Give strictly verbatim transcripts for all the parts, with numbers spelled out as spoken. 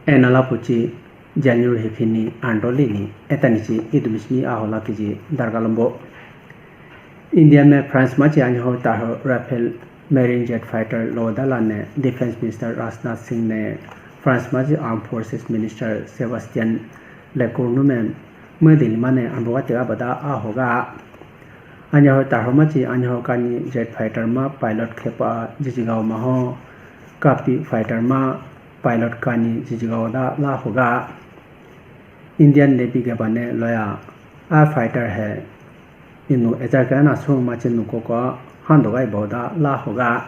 Ena lapuchi January hiphini andolini etanichi idubismi ahola kiji dargalombo. India me France machi anyaho taho Rafale marine jet fighter lodala ne Defense Minister Rajnath Singh ne France machi Armed Forces Minister Sebastien Lecornu me mwe dili mane ambuga tega bada ahoga. Anyaho taho machi anyaho kani jet fighter ma pilot khepa jijigao maho kapi fighter ma pilot kani jijigao da lahoga. Indian Navy ge bane loya a fighter he inu ejar kena sung machi nuko ko hando gai boda lahoga.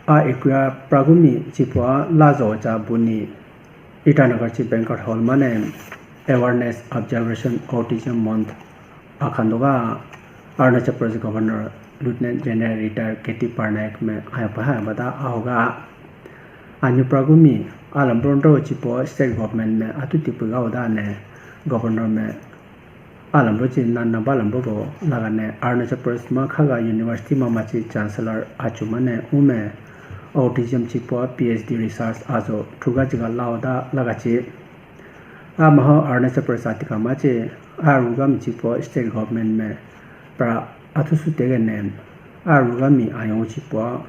A ikuya pragumi chipua lazo cha buni Itanagar chi Banquet Hall mane Awareness Observation Autism Month akhandoga Arunachal Pradesh Governor Lieutenant General Retired K T Parnaik me ayapa ha bada ahoga. Anyu pragumi alambro ndo chipo state government me atu tipu ga uda ne governor me alambro chi nanna balambro bo lagane Arunachal Pradesh ma khaga university ma machi chancellor achu mane ume autism chipo P H D research ajo thuga jiga lauda lagachi. A maho Arunachal Pradesh atika machi a rugami chipo state government me pra athusu tegene a rugami ayong chipo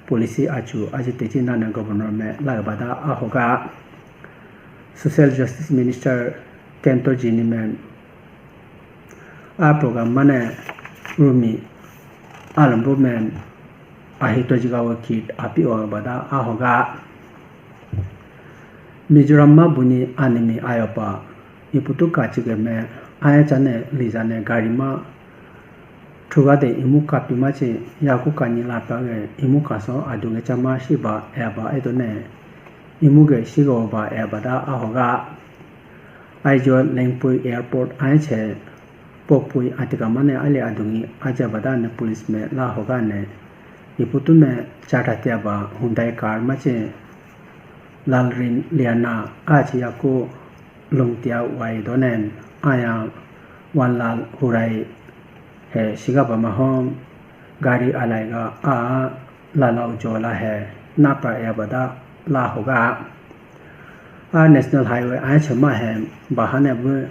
policy achu aji techi nana governor me lagabada ahoga. Social Justice Minister Kento Jini me a program mane rumi alambro me ahito jigawa kit api o bada ahoga. Mizoram ma buni animi ayopa iputu kachige me aya chane lijane gari ma thugade imu kapi machi yaku kani lata ge imu kaso adunge chama shiba eba edone imu ge shigo ba eba da ahoga. Aizawl Lengpui Airport aiche pokpui atika mane ali adungi aja bada ne police me lahoga ne iputu me chata tiaba Hyundai car machi Lalrin Liana achi yaku lungtia wai donen aya Wanlal Hurai he sigaba mahom gari alaiga a lala ujola he napra yabada lahoga. A National Highway aya chema he bahane bu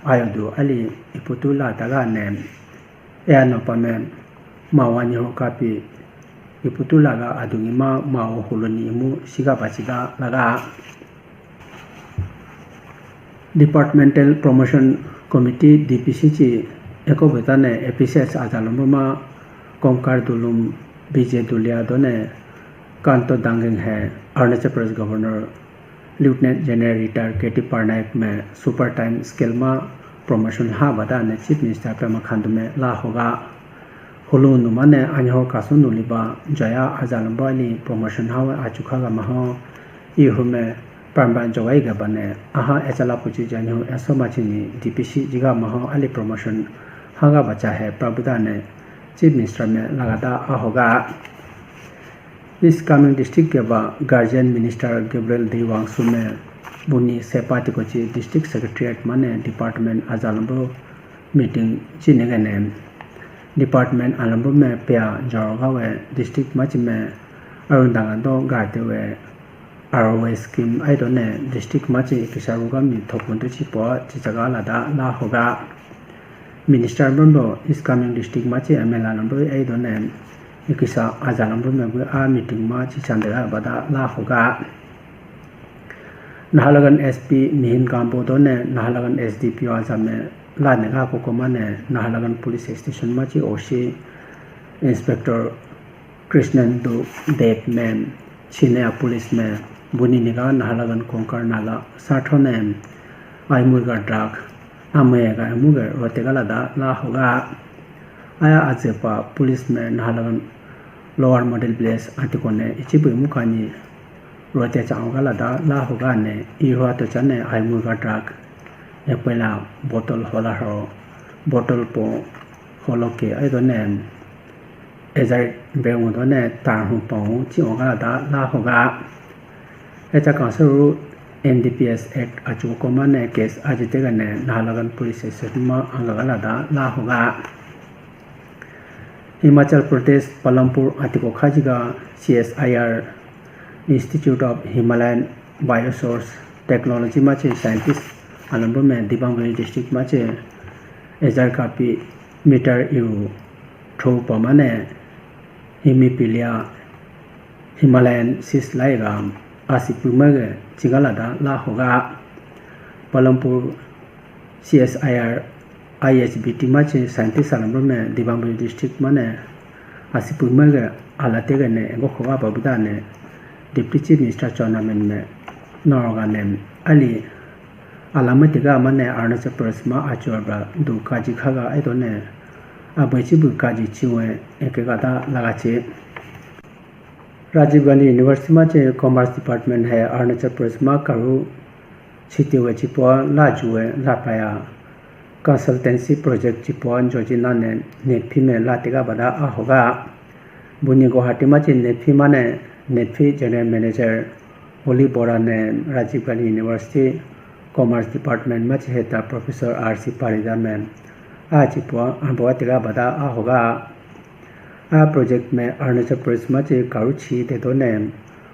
ayodu ali iputu la taga ne eya nopa me mawa nyiho kapi iputu laga adungi ma mawa huluni imu sigaba chida laga. Departmental Promotion Committee, D P C chi eko betane A P C S ajalombo ma Komkar Dulum B J Dulia done Kanto Dangeng he Arunachal Pradesh Governor Lieutenant General Retired K T Parnaik me super time scale ma promotion ha bada ne Chief Minister Pema Khandu me la hoga. Hulu numane anyo kaso nuliba jaya ajalombo ali promotion hawe achukha ga maho. Ihume pamba jogai ga bane aha echala puchi janyo eso machini D P C jiga maho ali promotion haga bacha he prabudane Chief Minister me lagada ahoga. East Kameng District ke ba Guardian Minister Gabriel D Wangsu me buni sepa tikochi District Secretariat mane department ajalombo meeting chinegane department alombo me pia jaro gawe district machi me arundanga do gate we R O A scheme aidone district machi kisaru gami thopun tu chipo chichaga lada la hoga. Minister bondo East Kameng District machi M L A londo aidone ikisa aja londo me a meeting ma chichande ga bada la hoga. Nahalagan S P Mihin Gambo done Nahalagan S D P O aja me la nega koko mane Nahalagan Police Station machi O C Inspector Krishnendu Dev me senior police me buni niga Nahalagan Konkar Naga Sartho ne aimurga drug amega emuge rote gala da la hoga. Aya ajepa police me Nahalagan Lower Model Village atikone ichibu imu kani rote cha gala da la hoga ne iho to chane aimurga drug epela bottle hola ho bottle po holo ke aidone ejai bengu done tarhu pau chi ogala da la hoga. Echa kansaru N D P S Act achu komane case ajitegane Nahalagan Police Station ma angagala da la hoga. Himachal Pradesh Palampur atiko khajiga C S I R Institute of Himalayan Biosource Technology ma che scientist alambro me Dibang Valley district ma che ejar kapi meter iru tho pa mane hemiphilia Himalayan cyst laiga asipu mage chigala da la hoga. Palanpur C S I R I H B T ma che scientist alambro me Dibang Valley district mane asipu mage alatega ne ego khoga babuda ne Deputy Chief Minister chonamem me norga nem ali alamatiga mane Arunachal Pradesh ma achor bra du kaji khaga aito ne abwechi bu kaji chiwe ekega da lagachi. Rajiv Gandhi University ma che Commerce Department he Arunachal Pradesh ma karu chitiwe chipo la juwe la paya consultancy project chipo jojina ne nephi me la tega bada ahoga. Buni Guwahati ma che nephi mane nephi general manager Oli Bora ne Rajiv Gandhi University Commerce Department ma che heta Professor R C Parida me a chipo ambo tega bada ahoga. A project me Arunachal Pradesh ma che karu chi te do ne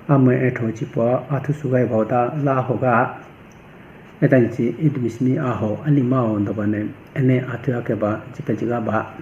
ame etho chipo athu sugai bauta la hoga. Etan chi idmismi aho alima ho doba ne ene athu ake ba chipe chiga ba.